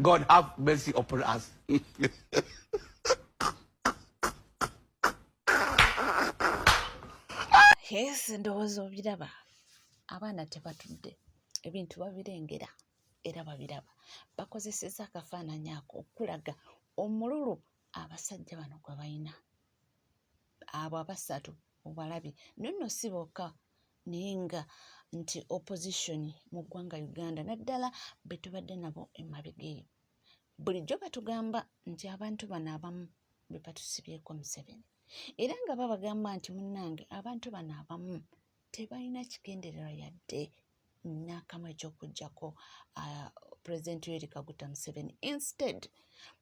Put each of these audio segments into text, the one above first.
God have mercy upon us. Yes, ndowooza obiraba abaana tebatudde ebintu babirengera era babiraba bakozesezza akafaananyi ako okulaga omululu abasajja bano gwe balina abo abasatu obalabye naye nno si bokka naye nga nti opposition mu ggwanga Uganda naddala be tubadde nabo emabega eyo bulijjo batugamba nti abantu bano abamu be batusibyeko Museveni era nga babagamba nti munnange abantu bano abamu tebalina kigendererwa yadde n'akamu eky'okuggyako Pulezidenti Yoweri Kaguta Museveni. Instead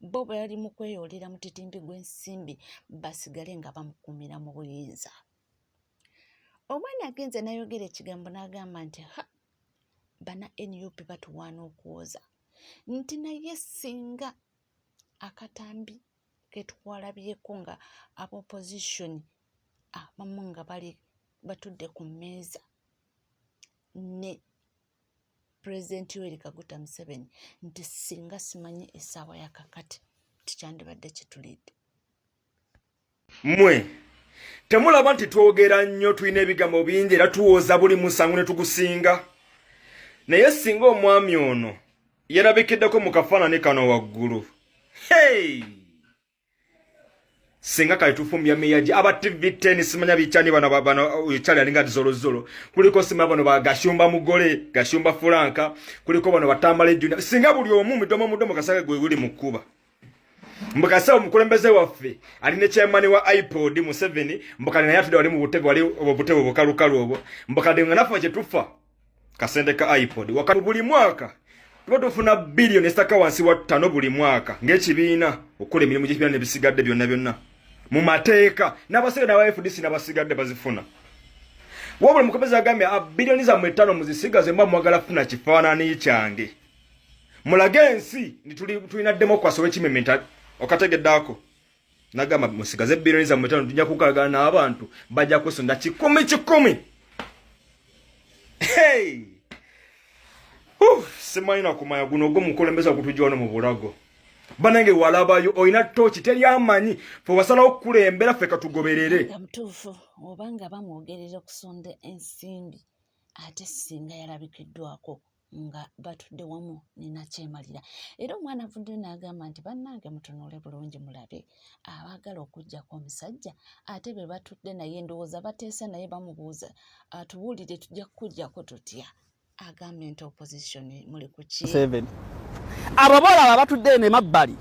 bo bali mu kweyoolera mutitimbi gw'ensimbi basigale nga bamukuumira mu buyinza. Omwana agenze n'ayogera ekigambo n'agamba nti ha bana nup batuwaana okuwoza nti naye singa akatambi ke twalabyeko nga aba opposition abamu nga bali batudde ku mmeeza ne Pulezidenti Yoweri Kaguta Museveni nti singa simanyi essaawa ya kakati tikyandibadde kitulidde. Mmwe temulaba nti twogera nnyo, tulina ebigambo bingi era tuwooza buli musango ne tugusinga. Naye singa omwami ono yerabikiddeko mu kafaanani kano waggulu, hey! Singa kale tufumbya miyaji aba TV 10 simanya bichani bano bano chali alinga zolozolo kuliko sima bano ba Gashumba mugole Gashumba Fulanka kuliko bano batambale junior singa buli omu midomo mudomo kasaga gwe guli mukuba mbukasa omukulembeze waffe ali ne chairman wa iPod Museveni mbukali naye atudde wali mu butebe wali obwo butebe obukalukalu obwo mbukali nga naffe kye tufa kasente ka iPod wakati buli mwaka tuba tufuna biliyoni esitaka wansi wa ttano buli mwaka ng'ekibiina okukola emirimu gy'ekibiina n'ebisigadde byonna byonna mu mateeka n'abasigadde n'aba FDC n'abasigadde bazifuna wabula omukulembeze agambye ah, biliyoni zammwe ttano muzisigaze mba mwagala kufuna kifaananyi kyange mulage ensi nti tulina demokrasi ow'ekimementa okategedde ako nagamba musigaze biliyoni zammwe ttano tujja kukalagana n'abantu bajja kusonda kikumi kikumi. Hey! Simanyi nakumanya guno ogwo mukulembeza gutujja wano mu bulago banange walabayo olina tooki teri amanyi fe wasalawo okukulembera ffe katugoberere. Nga mutuufu oba nga bamwogerera okusonda ensimbi ate singa yalabikiddwako nga batudde wamu ne nakyemalira era omwana avuddeyo n'agamba nti bannange mutunuule bulungi mulabe abaagala okuggyako omusajja ate be batudde naye ndowooza bateesa naye bamubuuza atubuulire tujja kukuggyako tutya agambye nti opposition muli ku ki abo bolaba batudde eno emabbali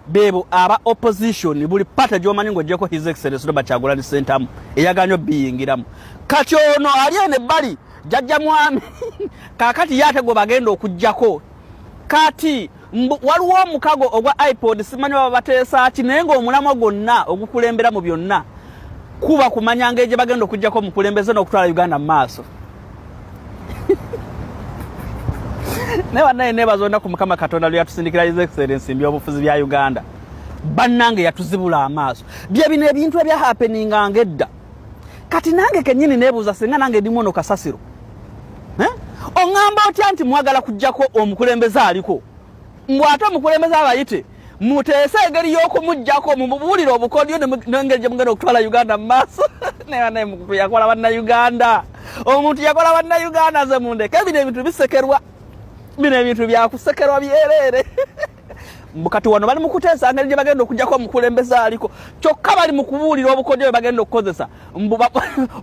beebo aba opposition buli party gyomanyi ng'ogyeko His Excellency Robert Kyagulanyi Ssentamu eyaganye obiyingiramu kati ono ali eno ebbali jajja mwami kakati ye ate gwe bagenda okuggyako kati waliwo omukago ogwa ipod simanyi baba bateesa ki naye ng'omulamwa gwonna ogukulembera mu byonna kuba kumanya ngeri gye bagenda okuggyako omukulembeze n'okutwala uganda mu maaso. Naye bannaye neebaza olunaku Mukama Katonda lwe yatusindikira His Excellency mu byobufuzi bya Uganda. Bannange yatuzibula amaaso. Bye bino ebintu ebya happeninganga edda. Kati nange kennyini neebuuza singa nange ndi muno kasasiro. Eh? Oŋŋamba otya nti mwagala kuggyako omukulembeze aliko? Mbu ate omukulembeze abayite muteese engeri y'okumuggyako mumubuulire obukodyo n'engeri gye mugenda okutwala Uganda mu maaso. Naye bannaye omuntu yakola Bannayuganda, omuntu yakola Bannayuganda. Nze mundeke, bino ebintu bisekerwa, bino ebintu byakusekerwa byereere. Mbu kati wano bali mu kuteesa ngeri gye bagenda okuggyako omukulembeze aliko, kyokka bali mu kubuulira obukodyo bwe bagenda okukozesa mbu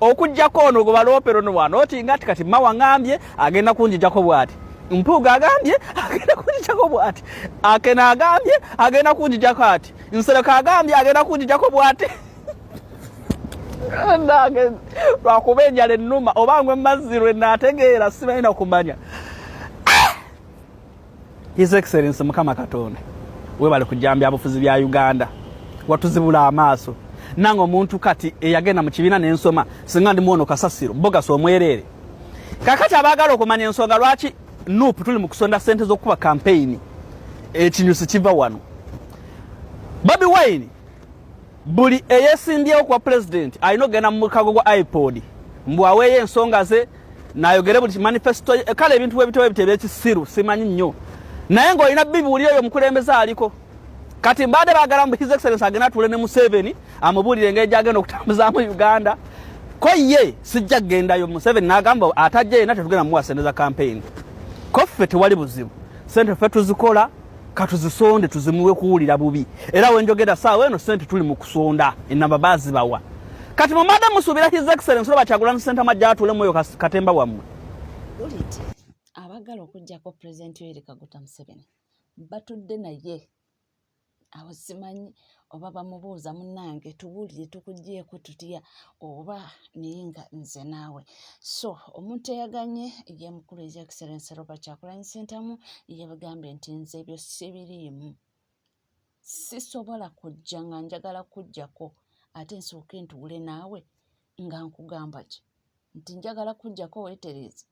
okuggyako ono gwe baloopera ono wano oti nga ti kati Mawa ngambye agenda kunjijako bwati, Mpuuga agambye agenda kunjijako bwati, Akena agambye agenda kunjijako ati, Nsereko agambye agenda kunjijako bwati. Nange lwakuba enjala ennuma oba ngwe mazzi lwe naategeera simanyi na kumanya. His Excellency Mukama Katonda webale kujja byabufuzi bya Uganda, watuzibula amaaso. Nange omuntu kati eyagenda mu kibiina n'ensoma singa ndi muwono kasasiro bogasi omwereere. Kakati abaagala okumanya ensonga lwaki NUP tuli mu kusonda ssente z'okukuba kampeyini, ekinyusi kiva wano. Bobi Wine buli eyesimbyewo kuba pulezidenti alina okugenda mu mukago gwa iPod mbu aweeyo ensonga ze nayogere buli manifesto, kale ebintu bwebityo bwebityo ebyekisiru simanyi nnyo. Naye ng'olina bibuulira oyo omukulembeze aliko. Kati mbadde baagala mbu His Excellency agenda atuule ne Museveni amubuulire engeri gy'agenda okutambuzaamu Uganda. Ko ye sijja kugendayo. Museveni n'agamba atajja yenna tetugenda muwa ssente za campaign. Ko ffe tewali buzibu, ssente ffe tuzikola, katuzisonde tuzimuwe kuwulira bubi. Era wenjogera saawa eno ssente tuli mu kusonda, enamba bazibawa. Kati mumada musuubira His Excellency Robert Kyagulanyi Ssentamu ajja atuule mu oyo katemba wammwe. Wulidde abaagala okuggyako Pulezidenti Yoweri Kaguta Museveni batudde naye awo, simanyi oba bamubuuza munnange tubuulire tukuggyeeko tutya oba, naye nga nze naawe. So omuntu eyaganye ye mukulu His Excellency Robert Kyagulanyi Ssentamu yabagambye nti nze ebyo sibiriimu, sisobola kujja nga njagala kuggyako ate nsooke ntuule naawe nga nkugamba ki nti njagala kuggyako weetereeze.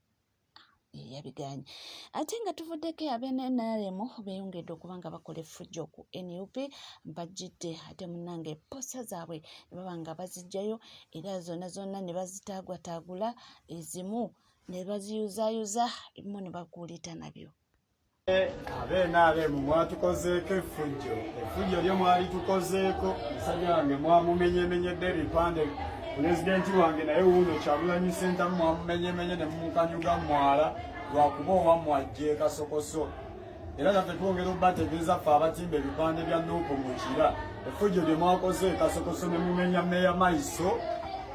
Yabiganye. Ate nga tuvuddeko, ab'NRM beeyongedde okuba nga bakola effujjo ku NUP. Bajjidde ate munnange poster zaabwe ne baba nga baziggyayo, era zonna zonna ne bazitaagwataagula, ezimu ne baziyuzaayuza, ebimu ne bakuuliita nabyo. Abe NRM mwatukozeeko effujjo, effujjo lyo mwalitukozeeko. Musajja wange mwamumenyemenyedde ebipande, pulezidenti wange naye wuuno Kyagulanyi Ssentamu mwamumenyemenye ne mumukanyuga mwala lwakuba owammwe ajja ekasokoso. Era naffe twongera obbategeeza ffe abatimba ebipande bya NUP mu kira, effujjo lye mwakoze ekasokoso ne mumenya meya Maiso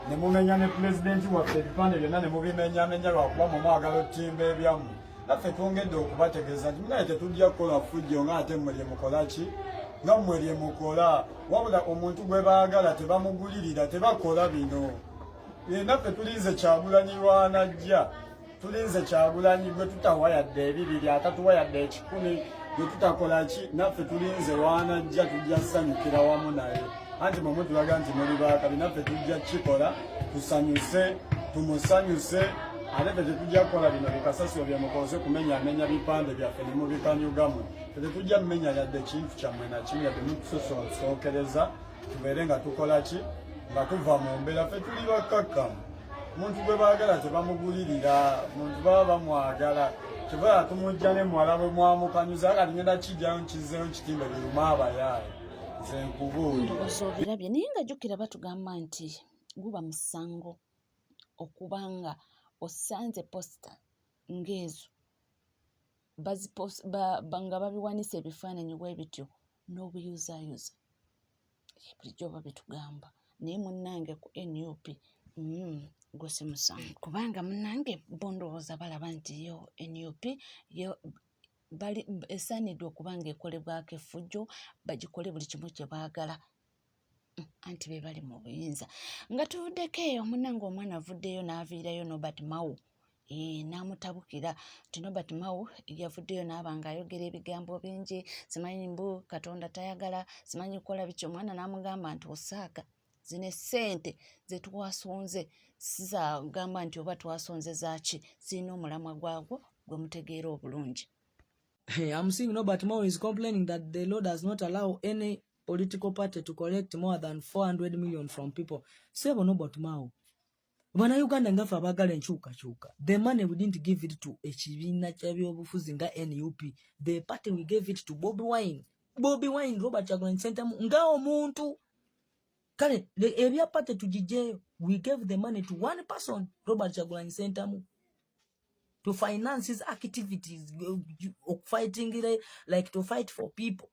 ne mumenya ne pulezidenti waffe, ebipande byonna ne mubimenyamenya lwakuba mwe mwagala otimba ebyammwe. Naffe twongedde okubategeeza nti munaye tetujja kukola ffujjo nga ate mmwe lye mukola ki, nga mmwe lye mukola. Wabula omuntu gwe baagala tebamugulirira, tebakola bino. Naffe tulinze Kyagulanyi lwanajja, tulinze Kyagulanyi gwe tutawa yadde ebibiri, atatuwa yadde 100, gwe tutakola ki. Naffe tulinze lwanajja, tujja ssanyukira wamu naye. Anti mwe mutulaga nti muli baakabi, naffe tujja kukikola tusanyuse, tumusanyuse. Ate ffe tetujja kukola bino bikasasiro bye mukoze kumenyamenya bipande byaffe ne mubikanyugamu. Ffe tetujja mmenya yadde kintu kyammwe nakimu, yadde mutusosookereza tubeere nga tukola ki, nga tuva mu mbeera. Ffe tuli bakkakkamu. Muntu gwe baagala tebamugulirira, muntu baba bamwagala kyeva tumujja ne muwala bwe mwamukanyuza. Kati ngenda kijjayo nkizzeyo nkitimbe birume abayaaye. Nze nkubuulira. Ndowooza obirabye, naye nga jjukira batugamba nti guba musango okuba nga osanze poster ng'ezo nga babiwanisa ebifaananyi bwe bityo n'obuyuzaayuza. Bulijjo oba bitugamba, naye munnange ku NUP gwo si musango, kubanga munnange bo ndowooza balaba nti yo NUP yo bali esaanidde okuba ng'ekolebwako effujjo, bagikole buli kimu kye baagala, anti be bali mu buyinza. Nga tuvuddeko eyo, munnange omwana avuddeyo n'aviirayo Norbert Mao n'amutabukira nti Norbert Mao yavuddeyo n'aba ng'ayogera ebigambo bingi, simanyi mbu Katonda tayagala, simanyi kukola biki. Omwana n'amugamba nti osaaga, zino essente ze twasonze sizagamba nti oba twasonze zaaki, zirina omulamwa gwagwo gwe mutegeera obulungi. Hey, I'm seeing Norbert Mao is complaining that the law does not allow any political party to collect more than 400 million from people. Sebo Norbert Mao, Bannayuganda ngaffe abaagala enkyukakyuka, the money we didn't give it to ekibiina ky'ebyobufuzi nga NUP. The party, we gave it to Bobi Wine. Bobi Wine, Robert Kyagulanyi Ssentamu nga omuntu. Kale ebya party tugiggyeyo. We gave the money to one person, Robert Kyagulanyi Ssentamu, to finance his activities, fighting, like to fight for people,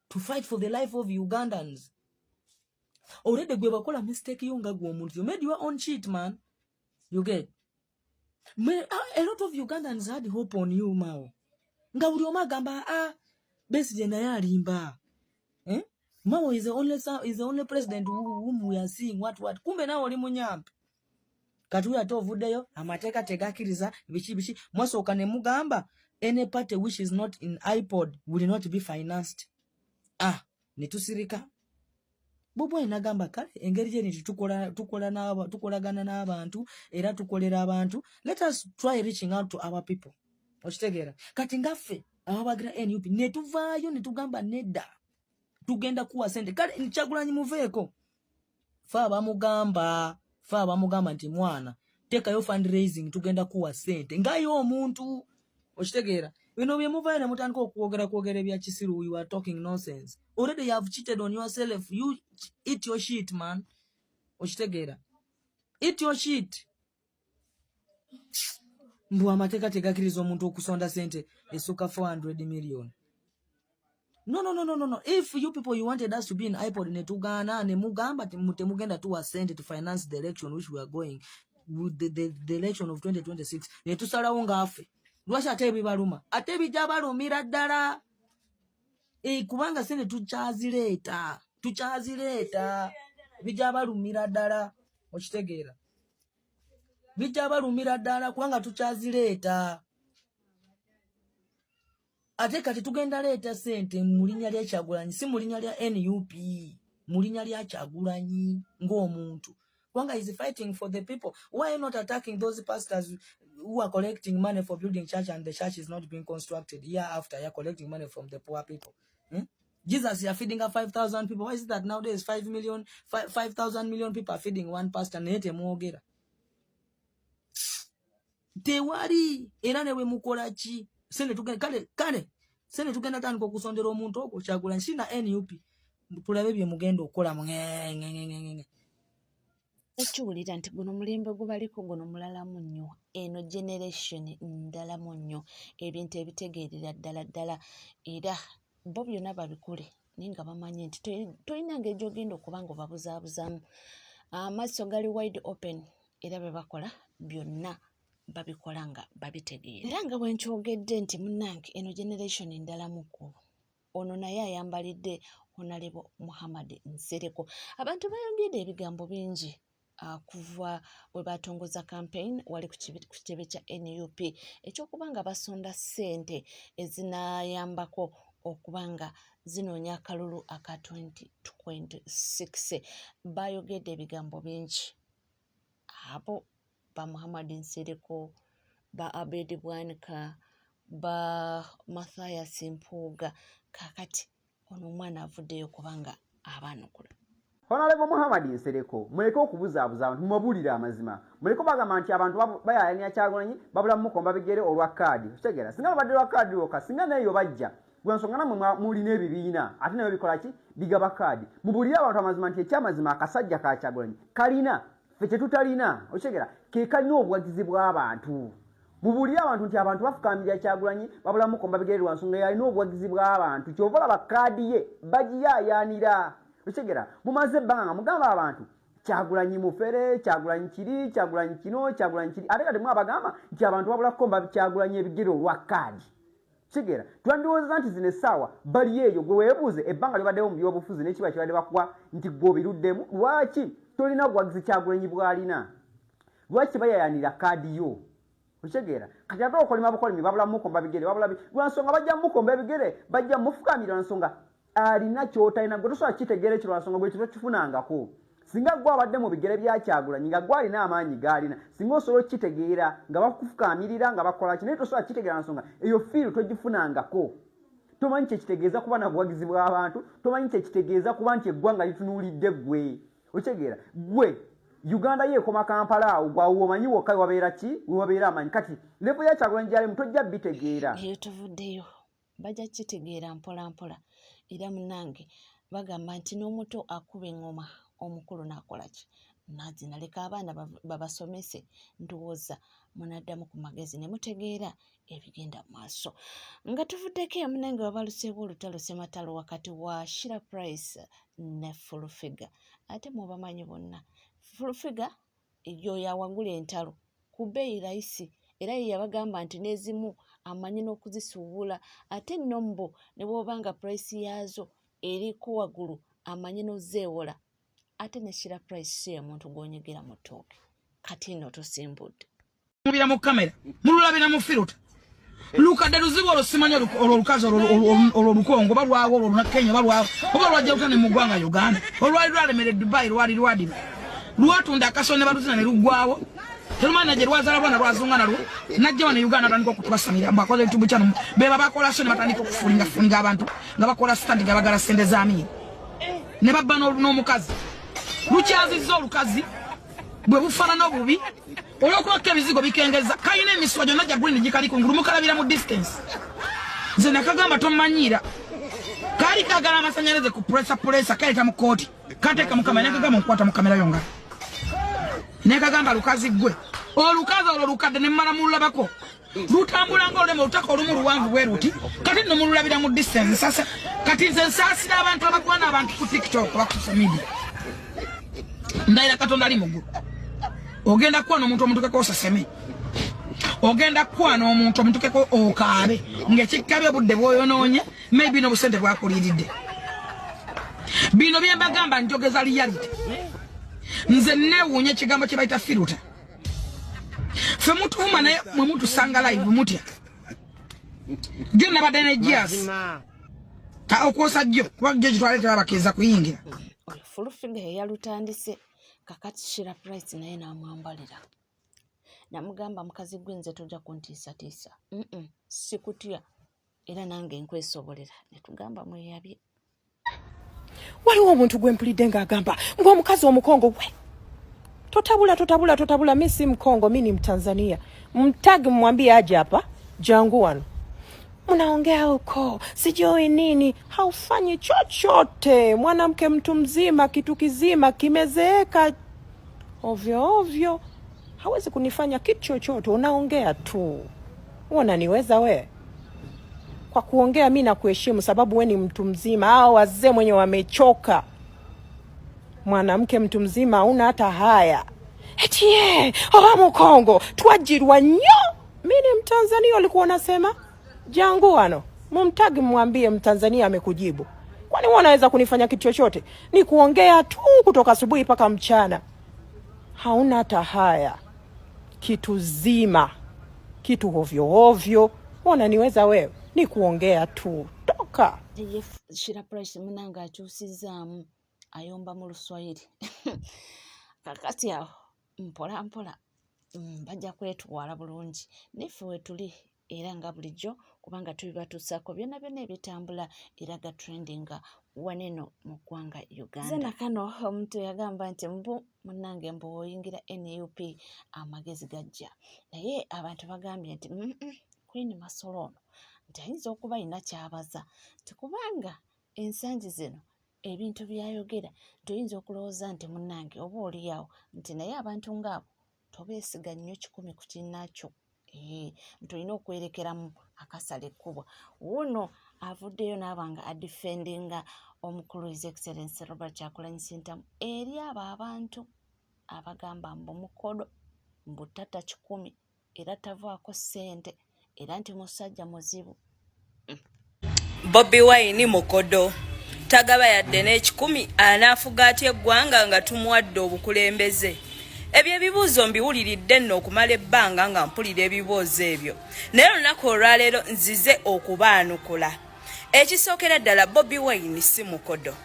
to fight for the life of Ugandans. Already gwe bakola mistake yo nga gwe omuntu, you made your own cheat, man. You get me? A lot of Ugandans had hope on you, Mao, nga buli omu agamba, "Ah, Besigye naye alimba, eh? Mao is the only president whom we are seeing what." Kumbe nawe oli munyampi. Kati uyo ate ovuddeyo, amateeka tegakkiriza biki biki. Mwasooka ne mugamba any party which is not in IPOD will not be financed. Ah, ne tusirika. Bobi Wine nagamba kale engeri gyeri nti tukolagana n'abantu era tukolera abantu, let us try reaching out to our people. Okitegeera? Kati ngaffe ababagira NUP ne tuvaayo ne tugamba nedda, tugenda kuwa sente. Kale Kyagulanyi muveeko, fe abamugamba nti mwana teekayo fundraising, tugenda kuwa sente ngayo omuntu. Okitegeera? Bino bye muvaayo ne mutandika okwogera kwogera ebya kisiru, you are talking nonsense. Already you have cheated on yourself. You eat your shit, man. Okitegeera? Eat your shit. Mbu amateeka tegakkiriza omuntu okusonda sente esukka 400 million. No, no, no, no, no, no. If you people, you wanted us to be in IPOD, ne tugaana, ne mugamba temugenda tuwa sente to finance the election which we are going with, the election of 2026, ne tusalawo ng'affe. Lwaki ate ebibaluma? Ate bijja balumira ddala. E, kubanga sente tukyazireeta, tukyazireeta, bijja balumira ddala. Okitegeera? Bijja balumira ddala kubanga tukyazireeta. Ate kati tugenda leeta sente mu linnya lya Kyagulanyi, si mu linnya lya NUP, mu linnya lya Kyagulanyi ng'omuntu, kubanga is fighting for the people. Why not attacking those pastors who are collecting money for building church and the church is not being constructed year after year, collecting money from the poor people, Jesus, you are feeding 5,000 people. Why is it that nowadays 5 million, 5,000 million people are feeding one pastor? Naye temwogera. Tewali. Era ne bwe mukola ki, sente tugenda, kale kale sente tugenda tandika okusondera omuntu ogwo Kyagulanyi, sina NUP. Tulabe bye mugenda okukola ngengengengenge. Ekiwulira nti guno mulembe gubaliko guno mulalamu nnyo, eno generation ndalamu nnyo, ebintu ebitegeerera ddala ddala, era bo byonna babikole, naye nga bamanyi nti tolina ngeri gy'ogenda okuba nga obabuzaabuzaamu. Amaaso gali wide open, era bye bakola byonna babikola nga babitegeera. Era nga bwe nkyogedde nti munnange, eno generation ndalamuko. Ono naye ayambalidde Honorable Muhammad Nsereko. Abantu bayogedde ebigambo bingi kuva bwe batongoza campaign wali ku kitebe kya NUP, ekyokuba nga basonda ssente ezinaayambako okuba nga zinoonya akalulu aka 2026. Bayogedde ebigambo bingi abo ba Muhammad Nsereko, ba Abed Bwanika, ba Mathias Mpuuga. Kaakati ono omwana avuddeyo kubanga abaanukula. Honorable Muhammad Nsereko, muleke okubuzaabuza abantu, mubabuulire amazima. Muleke bagamba nti abantu bayayanira Kyagulanyi, babula mukomba bigere olwa kaadi. Okitegeera? Singa babadde lwa kaadi lwokka, singa nayo bajja gwe nsonga. Nammwe mulina ebibiina, ate nayo bikola ki? Bigaba kaadi. Mubuulire abantu amazima nti ekyamazima akasajja ka Kyagulanyi kalina ffe kyetutalina. Okitegeera? Ke kalina obuwagizi bw'abantu. Mubuulire abantu nti abantu bafukamira Kyagulanyi, babula mukomba bigere lwa nsonga yalina obuwagizi bw'abantu. Kyova olaba kaadi ye bagiyaayaanira. Okitegeera? Mumaze ebbanga nga mugamba abantu Kyagulanyi mufere, Kyagulanyi kiri, Kyagulanyi kino, Kyagulanyi kiri, ate kati mwabagamba nti abantu babula kukomba Kyagulanyi ebigere olwa kaadi. Kitegeera? Twandiwooza nti zino essaawa bali eyo. Gwe weebuuze ebbanga lyobaddewo mu byobufuzi n'ekiba kibadde bakuwa nti gwe obiruddemu, lwaki tolina buwagizi Kyagulanyi bw'alina? Lwaki tebayayanira kaadi yo? Okitegeera? Kati ate okolima bukolimi, babula mukomba bigere, babula lwansonga bajja mukomba ebigere, bajja mufukamira lwansonga alina kyotalina. Gwe tosobola kitegeera ekyo lwansonga gwe kitokifunangako. Singa gwe abadde mu bigere bya Kyagulanyi, nga gwe alina amaanyi g'alina, singa osobola okukitegeera nga bakufukamirira, nga bakola ki, naye tosobola kukitegeera nsonga eyo feel togifunangako. Tomanyi kyekitegeeza kuba na buwagizi bw'abantu, tomanyi kyekitegeeza kuba nti eggwanga litunuulidde ggwe. Okitegeera? Gwe Uganda ye ekoma Kampala awo, gwawo omanyi wokka wabeera ki, wewabeera amaanyi. Kati level ya Kyagulanyi gyalimu tojja bitegeera. Eyo tuvuddeyo, bajja kukitegeera mpola mpola. Era munnange, bagamba nti n'omuto akuba eŋŋoma, omukulu n'akola ki? Nazina. Leka abaana babasomese, ndowooza munaddamu ku magezi ne mutegeera ebigenda mu maaso. Nga tuvuddeko eyo, munnange, wabaluseewo olutalo ssematalo wakati wa Shira Price ne Full Figure. Ate mubamanyi bonna, Full Figure yoyo awangula entalo ku bbeeyi layisi, era ye yabagamba nti n'ezimu amanyi n'okuzisuubula, ate nno mbu ne bw'oba nga price yaazo eriko waggulu, amanyi n'ozeewola. Ate ne Shira Price si ye muntu gw'onyigira mu ttooke. Kati nno tusimbudde. Mubira mu kamera, mululabira mu filter, lukadde luzibu olwo. Simanyi olwo olukazi olwo olukongo oba lwawo, olwo oluna Kenya oba lwawo, oba lwajja lutane mu ggwanga Uganda. Olwali lwalemera e Dubai, lwali lwadiba lwatunda akaso ne baluzina ne luggwawo, telumanyi na gye lwazala lwana lwazunga nalwo. Najja wano e Uganda, atandika okutwasamira mbu akoze YouTube channel. Beba bakola so ne batandika okufulingafulinga abantu nga bakola stunt, nga bagala sente za miiri ne babba n'omukazi. Lukyazizza olukazi bwe bufaanana obubi. Olw'okubako ebizigo bikengeza kalina emisuwa gyonna gya green gikali kungulu mukalabira mu distance. Nze nakagamba tomanyiira. Kaali kaagala amasanyalaze ku puresa puresa kaleeta mu kkooti. Kateeka mu kamera nakagamba nkwata mu kamera yo nga. Nekagamba lukazi ggwe. Olukazi olwo lukadde ne mmala mululabako. Lutambula ng'olulema olutaka olumu luwanvu bwe luti. Kati nno mululabira mu distance. Sasa kati nze nsaasira abantu abakwana abantu ku TikTok oba ku social media. Ndayira Katonda ali mu ggulu. Ogenda kukwana omuntu omutukeko oseseme. Ogenda kukwana omuntu omutukeko okaabe ng'ekikkabye obudde bw'oyonoonye maybe n'obusente bwakuliiridde. Bino bye mbagamba njogeza reality. Nze neewuunya ekigambo kye bayita firuta. Ffe mutuvuma naye mwe mutusanga live mutya. Jjo nabadde ne Jas. Okwosa jjo kuba jjo gitwale tebabakkiriza kuyingira. Oyo Full Figure ye yalutandise kakati Shira Price naye n'amwambalira. Namugamba mukazi gwe nze tojja kuntiisatiisa. Sikutya era nange nkwesobolera. Ne tugamba mweyabye. Waliwo omuntu gwe mpulidde ng'agamba ng'omukazi omukongo we totabula totabula totabula, mi si mkongo, mi ni Mtanzania. Mtagi mwambie aje hapa jangu wano, mnaongea huko sijui nini, haufanyi chochote. Mwanamke mtu mzima, kitu kizima kimezeeka ovyo ovyo, hawezi kunifanya kitu chochote. Unaongea tu, unaniweza we? Kwa kuongea mi nakuheshimu, sababu we ni mtu mzima. Hao wazee mwenye wamechoka. Mwanamke mtu mzima hauna hata haya. Eti ye oba Mukongo twajirwa nnyo. Mi ni Mtanzania, ulikuwa unasema jangu wano, mumtagi mwambie Mtanzania amekujibu. Kwani wewe unaweza kunifanya kitu chochote? Ni kuongea tu kutoka asubuhi mpaka mchana, hauna hata haya. Kitu zima, kitu hovyo hovyo, unaniweza wewe? Ni kuongea tu, toka. Ye Shira Price munange akyusizaamu ayomba mu Luswayiri. Kakati awo mpola mpola bajja kwetwala bulungi. Naffe we tuli era nga bulijjo kubanga tubibatuusaako byonna byonna ebitambula era ga trendinga waneno mu ggwanga Uganda. Nze nakano omuntu yagamba nti mbu munnange mbu oyingira NUP amagezi gajja. Naye abantu bagambye nti Queen Masolo ono nti ayinza okuba alina ky'abaza nti kubanga ensangi zino ebintu by'ayogera nti oyinza okulowooza nti munnange oba oli awo nti naye abantu ng'abo tobeesiga nnyo 1 ku kinnaakyo. Nti olina okwerekeramu akasala ekkubo. Wuuno avuddeyo n'aba nga adefendinga omukulu His Excellency Robert Kyagulanyi Ssentamu eri abo abantu abagamba mbu mukodo, mbu tata 1 era tavaako ssente era nti musajja muzibu. Bobi Wine mukodo tagaba yadde n'ekikumi, anaafuga atya eggwanga nga tumuwadde obukulembeze? Ebyo ebibuuzo mbiwuliridde nno okumala ebbanga nga mpulira ebibuuzo ebyo, naye olunaku olwaleero nzize okubaanukula. Ekisookera ddala, Bobi Wine si mukodo,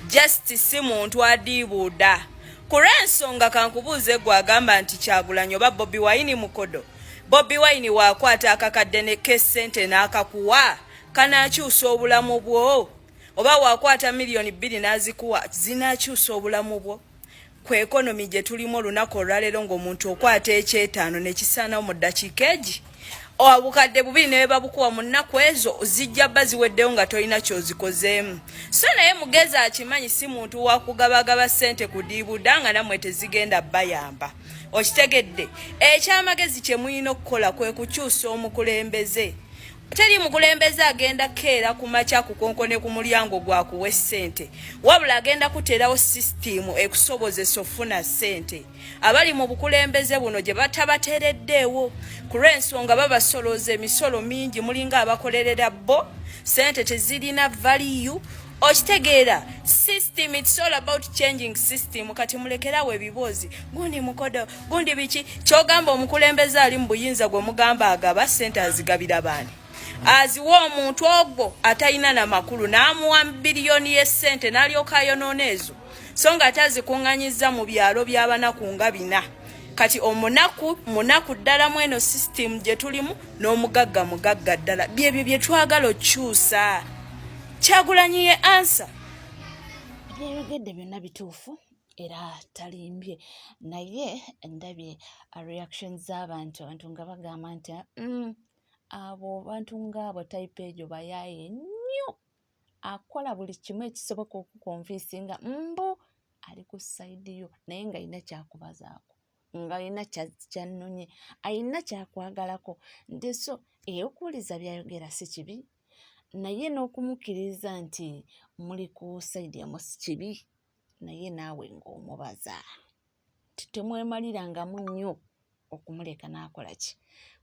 just si muntu adiibuuda. Ku lw'ensonga kankubuuze gwe agamba nti Kyagulanyi oba Bobi Wine mukodo, Bobi Wine waakwata akakadde ne k'essente n'akakuwa kanaakyusa obulamu bwo? Oba waakwata 2 miliyoni n'azikuwa zinaakyusa obulamu bwo? Ku economy gye tulimu olunaku olwaleero, ng'omuntu okwata ekyetaano ne kisaanawo mu ddakiika egi, 2000 ne babukuwa mu nnaku ezo zijja bba ziweddewo nga tolina ky'ozikozeemu. So naye mugezi akimanyi si muntu wa kugabagaba ssente kudiibuda nga nammwe tezigenda bayamba. Okitegedde? Ekyamagezi kye mulina okukola kwe kukyusa omukulembeze. Teri mukulembeze agenda keera ku makya kukonkone ku mulyango gwakuwa ssente, wabula agenda kuteerawo sisitiimu ekusobozesa okufuna ssente. Abali mu bukulembeze buno gye batabateereddeewo ku lw'ensonga babasolooza emisolo mingi, mulinga abakolerera bo, ssente tezirina value. Okitegeera? System, it's all about changing system. Kati mulekerawo ebiboozi gundi mukodo gundi biki. Kyogamba omukulembeze ali mu buyinza gwe mugamba agaba ssente azigabira baani? Aziwa omuntu ogwo atalina na makulu n'amuwa biliyoni y'essente n'alyoka ayonoona ezo, so nga ate azikuŋŋanyizza mu byalo by'abanaku nga bina. Kati omunaku munaku ddala mu eno system gye tulimu, n'omugagga mugagga ddala. Byebyo bye twagala okyusa. Kyagulanyi ye answer. Byayogedde byonna bituufu. Era talimbye, naye ndabye reaction z'abantu, abantu nga bagamba nti abo bantu ng'abo type egyo bayaaye nnyo, akola buli kimu ekisoboka okuconvincinga mbu ali ku side yo, naye ng'alina kyakubazaako, ng'alina kyannonye, alina kyakwagalako. Nti so okuwuliza byayogera si kibi, naye n'okumukkiriza nti muli ku side emu si kibi, naye naawe ng'omubaza nti temwemalirangamu nnyo okumuleka n'akola ki.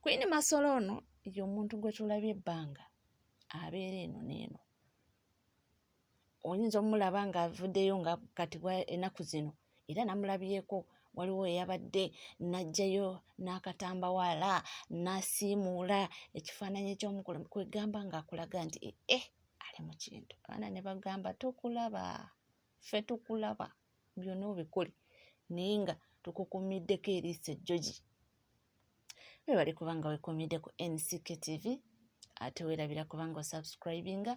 Queen Masolo ono ye omuntu gwe tulabye ebbanga abeera eno n'eno. Oyinza omulaba ng'avuddeyo nga kati ennaku zino era namulabyeko waliwo eyabadde n'aggyayo n'akatambawala n'asiimuula ekifaananyi ky'omukulu, kwegamba ng'akulaga nti eh ali mu kintu. Abaana ne bagamba tokulaba, ffe tukulaba byonna obikole, naye nga tukukuumiddeko eriiso ejjogi. Webale kubanga weekuumidde ku NCK TV, ate weerabira kubanga osubscribinga,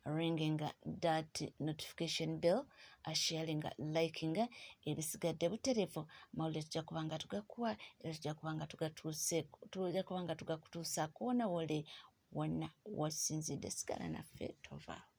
ringinga that notification bell, asharinga, likinga. Ebisigadde butereevu mawulire tujja kuba nga tugakuwa, era tujja kuba nga tugatuuse, tujja kuba nga tugakutuusaako wonna wole wonna wasinzidde. Sigala naffe, tovaawo.